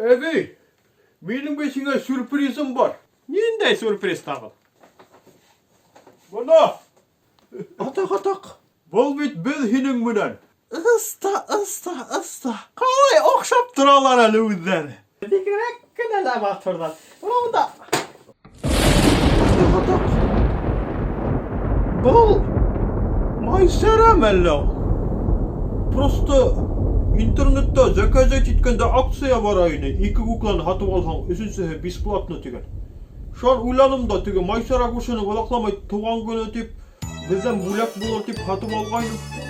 Әбей, минең бит һиңә сюрпризым бар. Ниндәй сюрприз тағы? Бына! Атаҡ, атаҡ. Был бит беҙ һинең менән. Ыста, ыста, ыста. Ҡалай оҡшап торалар әле үҙҙәре. Бигерәк кенә лә матурҙар. Бына бында. Атаҡ, атаҡ. Был Майсәрәме әллә ул? Просто интернетта заказать иткәндә акция бара ине. Ике кукланы һатып алһаң, өсөнсөһө бесплатно тигән. Шунан уйланым да, теге Майсара күршенең оҙаҡламай тыуған көнө тип, беҙҙән бүләк булыр тип һатып алғайным.